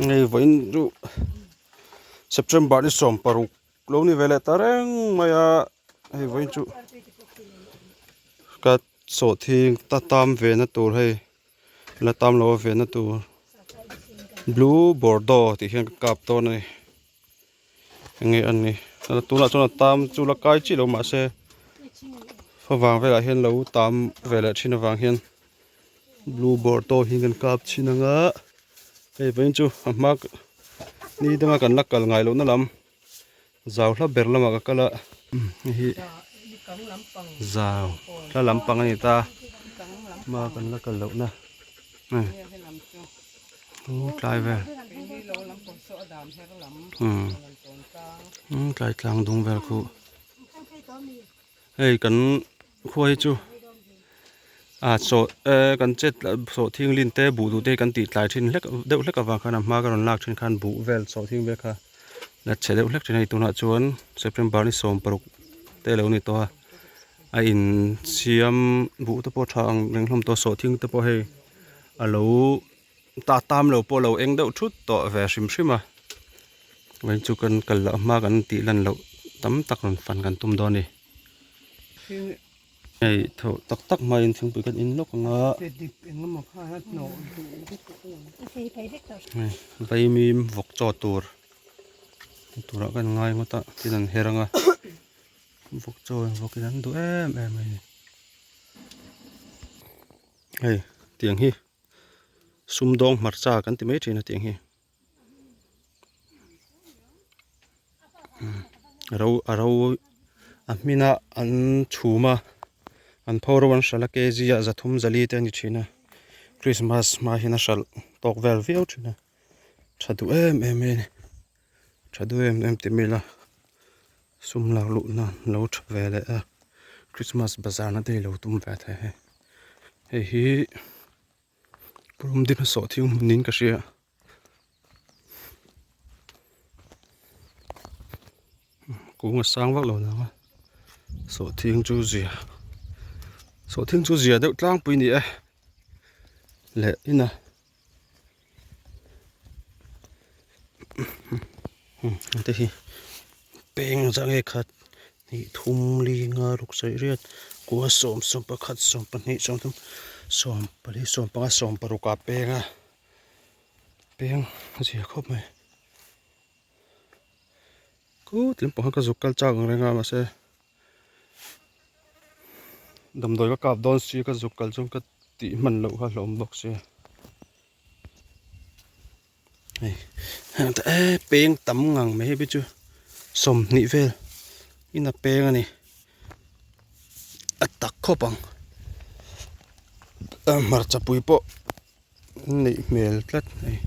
Hei vawiin chu September ni 16 lo ni ve leh ta reng mai a hei vawiin chu ka sawhthing ta tam ve na tur hei la tam lo a ve na tur blue bordeaux tih hian ka kap dawn a ni enge an ni tunah chuan a tam chu la kai chiah lo mahse favang velah hian lo tam ve leh thin avang hian. Blue bordeaux hi kan kap chhin ang a hei vawiin chu a hma ni danga kan la kal ngai lohna lam zau hla ber lamah ka kal a hei hi zau hla lampang a ni ta hma kan la kal lohna hei tlai vel umm tlai tlang dung vel khu hei kan khua hi chu ah chaw eh kan chet sawh thinglin te buh duh te hi kan tih tlai thin hlek deuh hlek avang khan a hma ka rawn lak thin khan buh vel sawh thing vel kha la chhe deuh hlek thin a ni tunah chuan September ni 16 te alo ni tawh a a insiam buh te pawh tha ang reng hlawm tawh sawh thing te pawh hei alo ta tam lo pawh alo eng deuh thut tawh ve hrim hrim a vawiin chu kan kal loh hma kan tih lan loh tam tak rawn fan kan tum dawn a ni. Hei tho tak tak hmain thingpui kan in lawk ang a. Hei vaimim vawk chaw tur turah kan ngai ngawt a tin an her ang a vawk chaw vawk in an duh em em a ni. Hei tiang hi sumdawng hmarcha kan ti mai thin a tiang hi. Ro a ro a hmina an chhum a an pho ro an hralh a kg ah zathum zali te a ni thin a christmas hma hian a hralh tawk vel viau thin a tha duh em em mai a ni tha duh em em ti mai ila sum lak luh nan lo tha ve leh a christmas bazar na te hi lo tum ve thei a hei hi. Rawng ding a sawh thing hmun niin ka hria kung a sang vak lo nang a sawh thing chu zia sawh thing chu zia deuh tlangpui a ni e leh ina te hi peng zah nge khat hnih thum li nga ruk sawi riat kua sawm sawm pakhat sawm pahnih sawm thum sawm pali sawm panga sawm paruk ah peng a peng a zia khawp mai khut lampang kha ka zuk kal chak ang reng a mahse damdawi ka kap dawn si ka zuk kal chuan ka tih hman loh kha hlauhawm bawk sia. Hei heng te e peng tam ngang mai hei chu 20 vel in a peng a ni a tak khawp ang a hmarcha pui pawh neih hmel tlat hei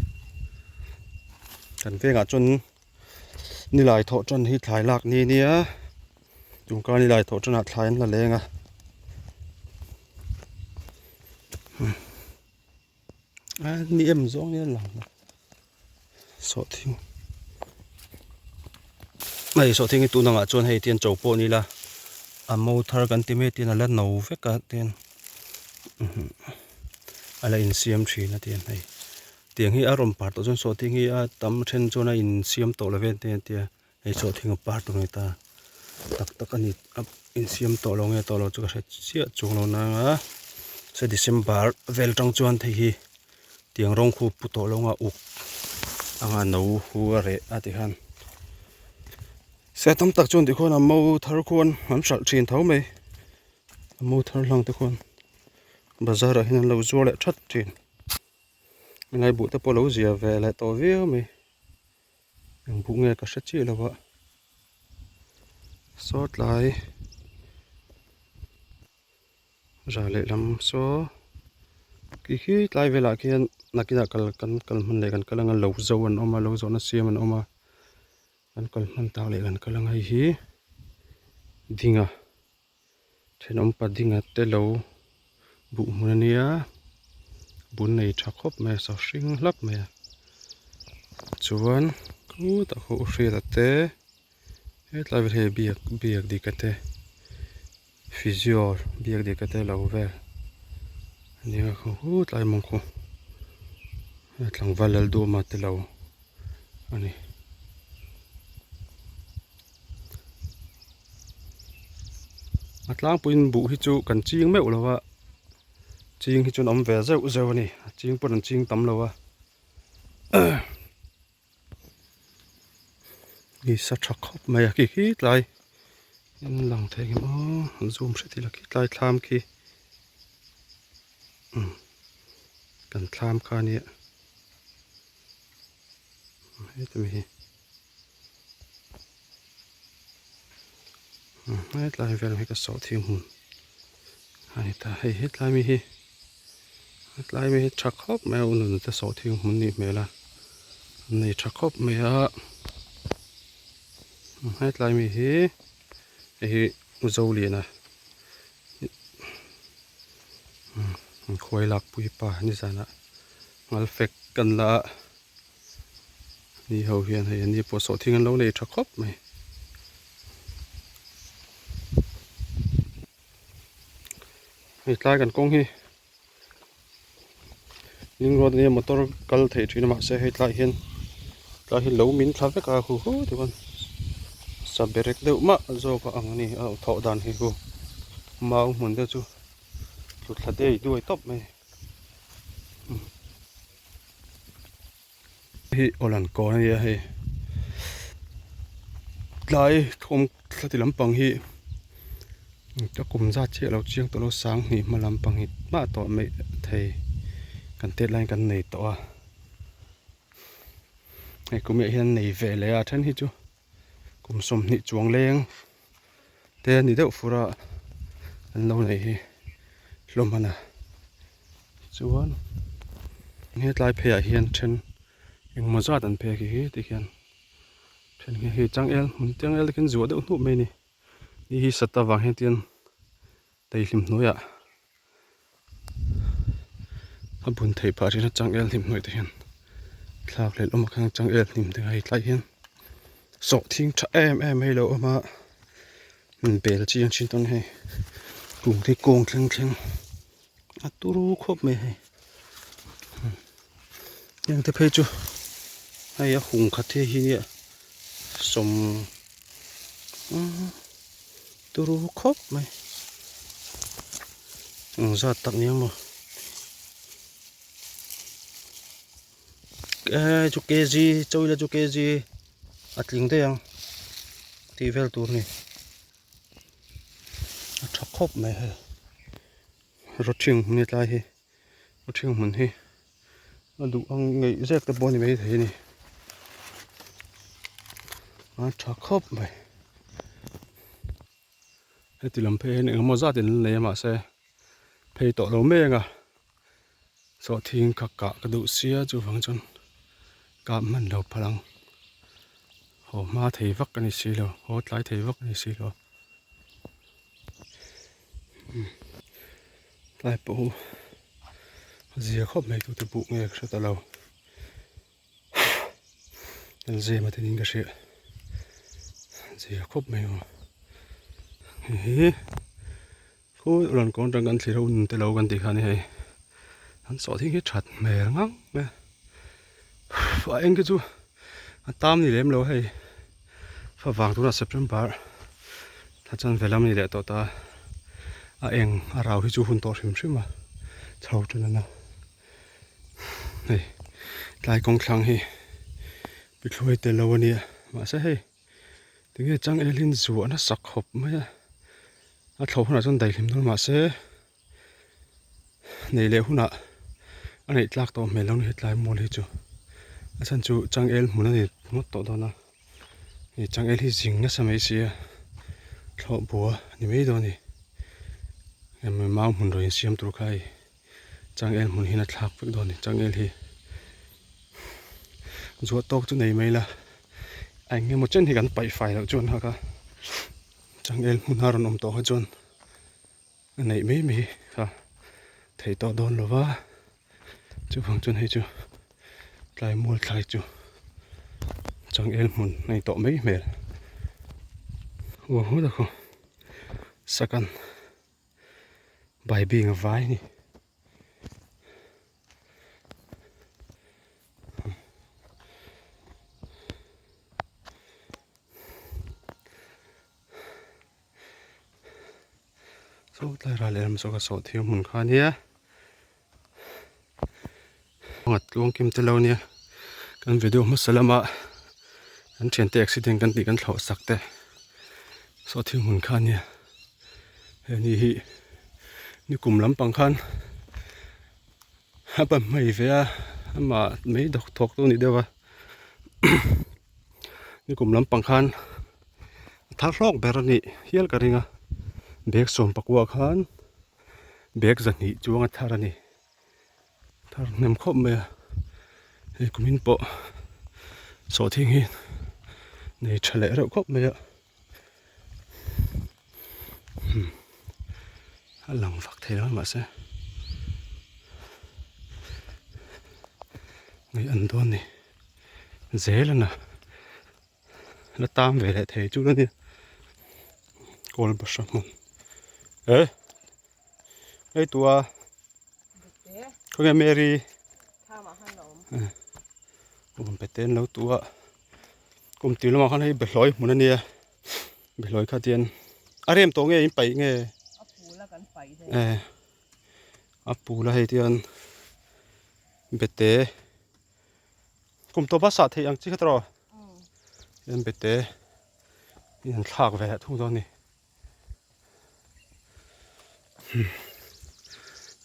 kan vengah chuan nilai thawh tan hi thlai lak ni nia tun kar nilai thawh tanah thlai an la leng a. A ni em zawng hian a lang lo sawhthing hei sawhthing hi tun angah chuan hei tian chaw pawh ni ila a mo thar kan ti mai tian a la no vek a tian a la insiam thin a tian hei tiang hi a rawn par tawh chuan sawhthing hi a tam then chuan a insiam tawh lo ve te a tia. Hei sawhthing a par tur a ni ta tak tak a ni a insiam tawh lo nge tawh lo chu ka hre chiah chuang lo nang a se December vel tang chuan thei hi tiang rawng khu pu tawh lo anga uk anga no hu a reh a ti khan se tam tak chuan tikhuan a mo thar khuan an hralh thin tho mai a mo thar hlang te khuan bazar ah hian an lo zuar leh that thin helai buh te pawh a lo zia ve leh tawh viau mai. Eng buh nge ka hre chiah lo a saw tlai za lehlam saw khi khi tlai velah khian nakinah kal kan kal hman leh kan kal anga lo zo an awm a lo zawhna siam an awm a kan kal hman tak leh kan kal anga hei hi dinga thenawm pa dinga te lo buh hmun ania bun nei tha khawp mai a sahring hlap mai a chuan khutah khaw u hriata te hetlai vel hi biak biak dika te physio biak dika te lo vel ania khaw hutlai mawng khu. Tlangval Lalduama te lo a ni. A tlangpuiin buh hi chu kan ching meuh lo a, ching hi chu an awm ve zeuh zeuh a ni, a ching pawn an ching tam lo a. Ni sa tha khawp mai a khi khi tlai in lang thei ang em aw an zoom hret ila khi tlai thlam khi umm kan thlam kha ania heti mai hi umm hetlai vel hi ka sawh thing hmun a ni ta hei hetlai mi hi. Hetlai mi hi tha khawp mai a u nunute sawhthing hmun nih hmel a an nei tha khawp mai a hetlai mi hi hei hi Zoliana khuai lakpui pa nizanah ngal fek kan la a ni ho hian hei an ni pawh sawhthing an lo nei tha khawp mai. Hei tlai kan kawng hi ring road ania motor kal theih thin a mahse hei tlai hian tlai hi lo min thla vek a hu hu ti khan sa berek deuh mah zawk a ang a ni a thawh dan hi chu mau hmun te chu tlu thla dei duai tawp mai hi awlan kawn a nia hei tlai thawm thla ti lampang hi a kum zat chiah lo chiang tawh lo sang hnih hma lampang hi hmah tawh mai thei kan tet laiin kan nei tawh a hei kum ah hian nei ve leh a then hi chu kum 20 chuang leng te a ni deuh fur a an lo nei hi hlawm a na chuan hetlai phei ah hian then engmaw zat an phek hi ti hian then hi hei changel hmun changel te khian zuah deuh hnup mai a ni ni hi sat avang hian tian daihlim hnuaiah a bun theih phah thin a changel hnim hnuai te hian thlak leh awm a khan changel hnim te hei tlai hian sawhthing tha em em mai lo awm a bel chiang thin tawn hei kum te kawng thleng thleng a turu khawp mai hei heng te phei chu hei a hung khat hi hi nia sawm turu khawp mai eng zat tak nia maw eh chu kg chawi la chu kg a tling daih ang tih vel tur a ni a tha khawp mai hei rawthing hmun tlai hi rawthing hmun hi a duh ang ngeih zek te pawh a ni maithei a ni a tha khawp mai heti lam phei hian engemaw zat in an nei a mahse phei tawh lo mai ang a sawhthing kha kah ka duh sia chuvang chuan kah hman lo phal ang haw hma thei vak a ni si lo haw tlai thei vak a ni si lo. Tlai pawh a zia khawp mai tute buh nge ka hre ta lo kan zem a tinin ka hria zia khawp mai aw hei hi khawi rawn kawng atang kan thlir a un te lo kan tih kha a ni hei an sawhthing hi that hmel ngang mai a a eng khi chu a tam ni lem lo hei favang tunah September thla chuan ve lam a ni leh tawh ta a eng a rau hi chu hun tawh hrim hrim a chho tan a na hei tlai kawng thlang hi pithlui tel lo a nia mahse hei tinge changel hi zuah nasa khawp mai a a thlo hunah chuan daihlim dawn mahse. Nei leh hunah a neih tlak tawh hmel lo ni hetlai mual hi chu a chhan chu changel hmun a ni ngawt tawh dawn a hei changel hi zing nasa mai si a thlawh bua a ni mai dawn a ni hemi mau hmun rawn insiam tur kha hei changel hmun hian a thlak vek dawn a ni changel hi zuah tawk chu nei mai la a eng emaw chen hi kan paih fai loh chuan hak a changel hmun a rawn awm tawh kha chuan. A neih mai mai kha thei tawh dawn lo va, chuvang chuan hei chu tlai mual thlai chu changel hmun a ni tawh mai hmel. Uang hawt a khaw sakan baibing a vai a ni. Saw tlai ral lehlam saw ka sawh thiam hmun kha ania Pakhat tluang kim te lo ania kan video hmasa lama kan thiante accident kan tih kan thlawh sak te saw thil hmun kha ania heni hi nikum lampang khan a pa hmei ve a amah mai dawk thawk tu a ni deuh a nikum lampang khan a thar hlawk ber a nih hial ka ring a bag sawm pakua khan bag zahnih chuang a thar a ni thar hnem khawp mai a hei kumin pawh sawhthing hi nei tha leh reuh khawp mai a a lang vak thei lo mahse ngaih an dawn ni zel a na la tam ve leh thei chu ania kawl bahra hmun eh hei tua khawnge Mary awm pe te an lo tu a kum tir lamah khan hei behlawi hmun ania behlawi kha tian a rem tawh nge in paih nge eh a pul a hei tian bete kum tawpa sah theih ang chi kha tawh hian bete in an thlak ve leh thung dawn a ni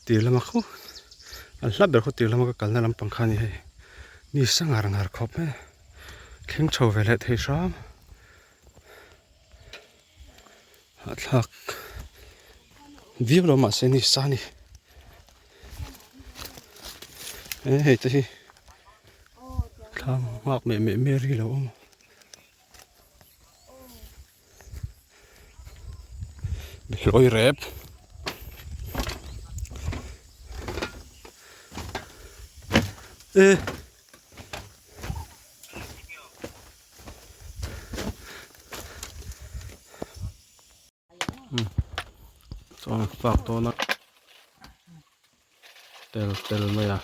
Tir lama khu an hla ber khu tir lama ka kalna lampang kha a ni hei ni sa ngar ngar khawp mai a thleng chho ve leh thei hram hahthlak viau lo mahse ni sa a ni e hei te hi thlam nghak meh meh Mary lo awm. Hlawi rep e chuan fak dawn a tel tel mai a.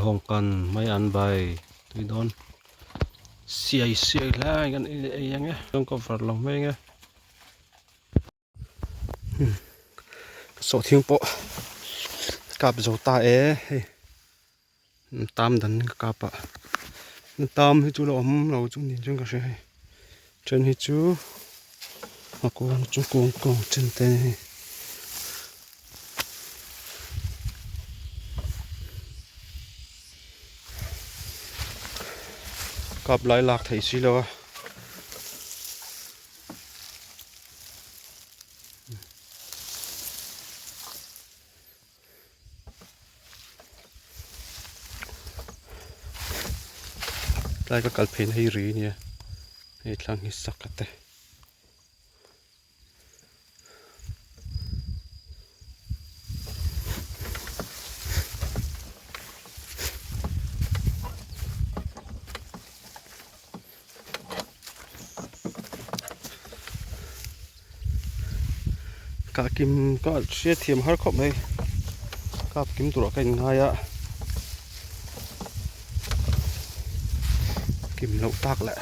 Hawng kan mai an bai tui dawn siai siai hlai kan ei ang e chuan cover lo mai ang e sawhthing pawh kap zo ta e hei tam dan ka kap a tam hi chu la awm lo chu niin chuan ka hria hei then hi chu a kawng chu kawng kawng then te a ni hei. Kap lai lak theih si lo a. Tlai ka kal phei na hi ri ania hei thlang hi sak a te. Kah kim ka hriat thiam har khawp mai kap kim turah ka inngai a kim loh tak leh.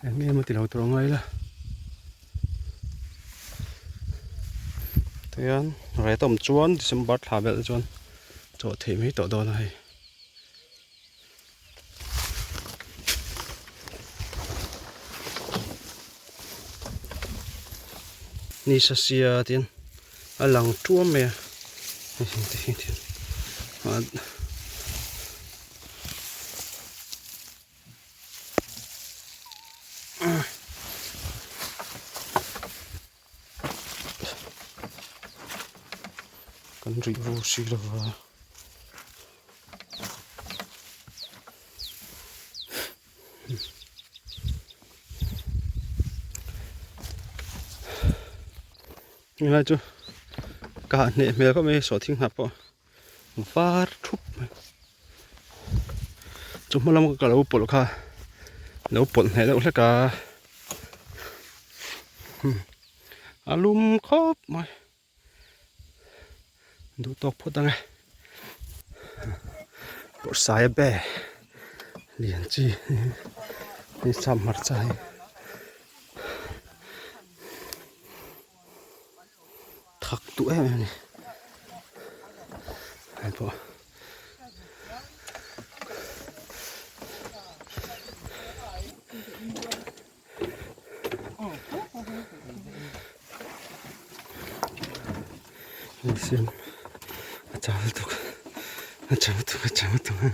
Eng em a ti lo tur a ngai la. Tihian rate awm chuan December thla belh chuan chawh theih mai tawh dawn a hei. Ni sa sia tihian a lang tuam mai a hei te hi tihian. Kan rih ru si lo va. Helai chu. Ka hah hneh hmel khawp mai sawhthing hnah pawh var thup mai. Chu hma lam ka lo pawlh kha lo pawlh hneh deuh hlek a a lum khawp mai duh tawk phawt ang e bawrhsaia be lian chi hei sap hmarcha hi. Thak duh em em a ni hei pawh hei siam a chau lutuk a chau lutuk a chau lutuk a.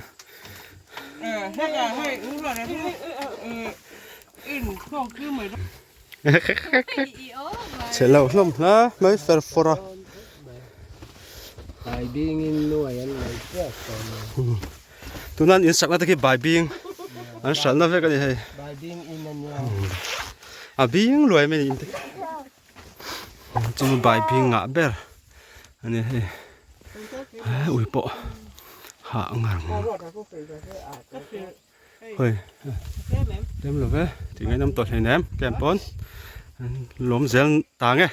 Chhe loh hlawm hla mai fer fawr a. Tuna an insakna te khi baibing an hralhna vek a ni hei. A bing luai mai a ni in te khi. Chu baibing ngah ber a ni hei. Ui pawh hah ngar ngar. Hoi tlem lo ve tih ngaih nawm tawh hleinem tlem pawn lawm zel ta nge.